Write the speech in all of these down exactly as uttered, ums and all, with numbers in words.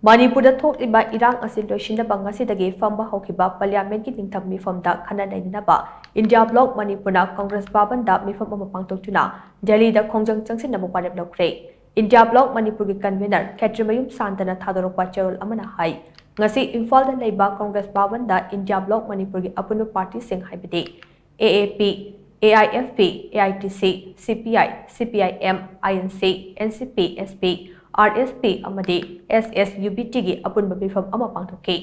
ꯃꯅꯤꯄꯨꯔꯗ ꯊꯣꯛꯂꯤꯕ ꯏꯔꯥꯡ ꯑꯁꯤ ꯂꯣꯏꯁꯤꯟꯅꯕ ꯉꯁꯤꯗꯒꯤ ꯐꯝꯕ ꯍꯧꯈꯤꯕ ꯄꯥꯔꯂꯤꯌꯥꯃꯦꯟꯠꯀꯤ ꯅꯤꯡꯊꯝ ꯃꯤꯐꯝꯗ ꯈꯟꯅ ꯅꯩꯅꯅꯕ ꯏꯟꯗꯤꯌꯥ ꯕ꯭ꯂꯣꯛ ꯃꯅꯤꯄꯨꯔꯅ ꯀꯪꯒ꯭ꯔꯦꯁ ꯚꯕꯟꯗ ꯃꯤꯐꯝ ꯑꯃ ꯄꯥꯡꯊꯣꯛꯇꯨꯅ ꯗꯦꯜꯂꯤꯗ ꯈꯣꯡꯖꯪ ꯆꯪꯁꯤꯟꯅꯕ ꯋꯥꯔꯦꯞ ꯂꯧꯈ꯭ꯔꯦ꯫ ꯏꯟꯗꯤꯌꯥ ꯕ꯭ꯂꯣꯛ ꯃꯅꯤꯄꯨꯔꯒꯤ ꯀꯟꯚꯦꯅꯔ ꯈꯦꯇ꯭ꯔꯤꯃꯌꯨꯝ ꯁꯥꯟꯇꯅ ꯊꯥꯗꯣꯔꯛꯄ ꯆꯦꯔꯣꯜ ꯑꯃꯅ ꯍꯥꯏ, ꯉꯁꯤ ꯏꯝꯐꯥꯜꯗ ꯂꯩꯕ ꯀꯪꯒ꯭ꯔꯦꯁ ꯚꯕꯟꯗ ꯏꯟꯗꯤꯌꯥ ꯕ꯭ꯂꯣꯛ ꯃꯅꯤꯄꯨꯔꯒꯤ ꯑꯄꯨꯟꯕ ꯄꯥꯔꯇꯤꯁꯤꯡ ꯍꯥꯏꯕꯗꯤ ꯑꯦ ꯑꯦ ꯄꯤ, A I F P, A I T C, ꯁꯤ ꯄꯤ ꯑꯥꯏ, ꯁꯤ P I M, I N C, N C P, S P, R S P ꯑꯃꯗꯤ ꯑꯦꯁ ꯑꯦꯁ ꯌꯨ ꯕꯤ ꯇꯤꯒꯤ ꯑꯄꯨꯟꯕ ꯃꯤꯐꯝ ꯑꯃ ꯄꯥꯡꯊꯣꯛꯈꯤ꯫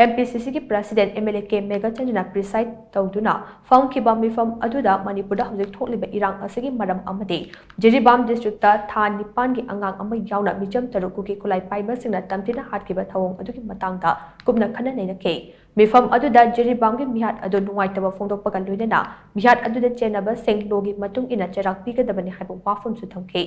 ꯑꯦꯝ ꯄꯤ ꯁꯤ ꯁꯤꯒꯤ president M L A K ꯃꯦꯘꯆꯟꯗ꯭ꯔꯅ ꯄ꯭ꯔꯤꯁꯥꯏꯗ ꯇꯧꯗꯨꯅ ꯐꯝꯈꯤꯕ ꯃꯤꯐꯝ ꯑꯗꯨꯗ ꯃꯅꯤꯄꯨꯔꯗ ꯍꯧꯖꯤꯛ ꯊꯣꯛꯂꯤꯕ ꯏꯔꯥꯡ ꯑꯁꯤꯒꯤ ꯃꯔꯝ ꯑꯃꯗꯤ ꯖꯤꯔꯤꯕꯥꯝ ꯗꯤꯁꯇ꯭ꯔꯤꯛꯇ ꯊꯥ ꯅꯤꯄꯥꯟꯒꯤ ꯑꯉꯥꯡ ꯑꯃ ꯌꯥꯎꯅ ꯃꯤꯆꯝ ꯇꯔꯨꯛ ꯀꯨꯀꯤ ꯈꯨꯠꯂꯥꯏ ꯄꯥꯏꯕꯁꯤꯡꯅ ꯇꯝꯊꯤꯅ ꯍꯥꯠꯈꯤꯕ ꯊꯧꯑꯣꯡ ꯑꯗꯨꯒꯤ ꯃꯇꯥꯡꯗ ꯀꯨꯞꯅ ꯈꯟꯅ ꯅꯩꯅꯈꯤ꯫ ꯃꯤꯐꯝ ꯑꯗꯨꯗ ꯖꯤꯔꯤꯕꯥꯝꯒꯤ ꯃꯤꯍꯥꯠ ꯑꯗꯨ ꯅꯨꯡꯉꯥꯏꯇꯕ ꯐꯣꯡꯗꯣꯛꯄꯒ ꯂꯣꯏꯅꯅ ꯃꯤꯍꯥꯠ ꯑꯗꯨꯗ ꯆꯦꯟꯅꯕꯁꯤꯡ ꯂꯣꯒꯤ ꯃꯇꯨꯡ ꯏꯟꯅ ꯆꯩꯔꯥꯛ ꯄꯤꯒꯗꯕꯅꯤ ꯍꯥꯏꯕ ꯋꯥꯐꯝꯁꯨ ꯊꯝꯈꯤ꯫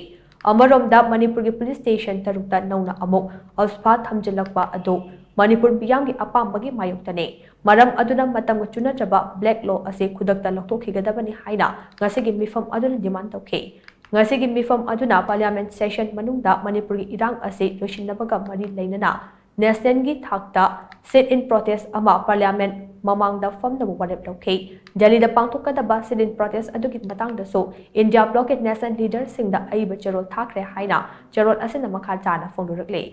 ꯑꯃꯔꯣꯝꯗ ꯃꯅꯤꯄꯨꯔꯒꯤ ꯄꯨꯂꯤꯁ ꯁ꯭ꯇꯦꯁꯟ ꯇꯔꯨꯛꯇ ꯅꯧꯅ ꯑꯃꯨꯛ ꯑꯜꯐꯥ ꯊꯝꯖꯤꯜꯂꯛꯄ ꯑꯗꯨ ꯃꯅꯤꯄꯨꯔ ꯃꯤꯌꯥꯝꯒꯤ ꯑꯄꯥꯝꯕꯒꯤ ꯃꯥꯌꯣꯛꯇꯅꯤ꯫ ꯃꯔꯝ ꯑꯗꯨꯅ ꯃꯇꯝꯒ ꯆꯨꯅꯗ꯭ꯔꯕ ꯕ꯭ꯂꯦꯛ ꯂꯣ ꯑꯁꯤ ꯈꯨꯗꯛꯇ ꯂꯧꯊꯣꯛꯈꯤꯒꯗꯕꯅꯤ ꯍꯥꯏꯅ ꯉꯁꯤꯒꯤ ꯃꯤꯐꯝ ꯑꯗꯨꯅ ꯗꯤꯃꯥꯟ ꯇꯧꯈꯤ꯫ ꯉꯁꯤꯒꯤ ꯃꯤꯐꯝ ꯑꯗꯨꯅ ꯄꯥꯔꯂꯤꯌꯥꯃꯦꯟꯠ ꯁꯦꯁꯟ ꯃꯅꯨꯡꯗ ꯃꯅꯤꯄꯨꯔꯒꯤ ꯏꯔꯥꯡ ꯑꯁꯤ ꯂꯣꯏꯁꯤꯟꯅꯕꯒ ꯃꯔꯤ ꯂꯩꯅꯅ ꯅꯦꯁꯅꯦꯜꯒꯤ ꯊꯥꯛꯇ ꯁꯤꯠ ꯏꯟ ꯄ꯭ꯔꯣꯇꯦꯁ ꯑꯃ ꯄꯥꯔꯂꯤꯌꯥꯃꯦꯟꯠ ꯃꯃꯥꯡꯗ ꯐꯝꯅꯕ ꯋꯥꯔꯦꯞ ꯂꯧꯈꯤ꯫ ꯗꯦꯜꯂꯤꯗ ꯄꯥꯡꯊꯣꯛꯀꯗꯕ ꯁꯤꯠ ꯏꯟ ꯄ꯭ꯔꯣꯇꯦꯁ ꯑꯗꯨꯒꯤ ꯃꯇꯥꯡꯗꯁꯨ ꯏꯟꯗꯤꯌꯥ ꯕ꯭ꯂꯣꯛꯀꯤ ꯅꯦꯁꯅꯦꯜ ꯂꯤꯗꯔꯁꯤꯡꯗ ꯑꯏꯕ ꯆꯦꯔꯣꯜ ꯊꯥꯈ꯭ꯔꯦ ꯍꯥꯏꯅ ꯆꯦꯔꯣꯜ ꯑꯁꯤꯅ ꯃꯈꯥ ꯇꯥꯅ ꯐꯣꯡꯗꯣꯔꯛꯂꯤ꯫